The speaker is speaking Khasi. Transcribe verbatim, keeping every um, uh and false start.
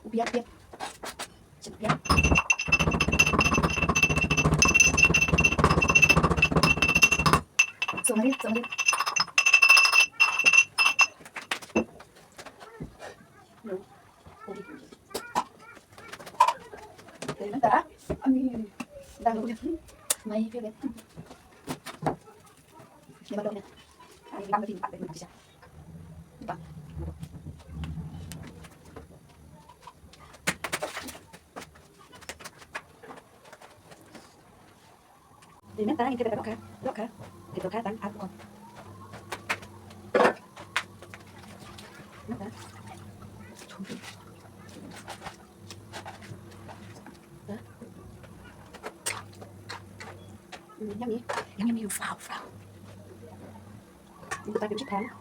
Biar, biar. Biar. Sorry, sorry. No. Okay. Dari mana? Ami. Dah, udah. My favorite. Dia baru ni. Ai, bang, bang, bang, bang, bang. Dei mynta ngin ïa dohkha, dohkha. Ïa dohkha tang ar kong. Mynta. Hmm, yummy. Yummy, yummy, wow, wow. Mynta ka jingkhan.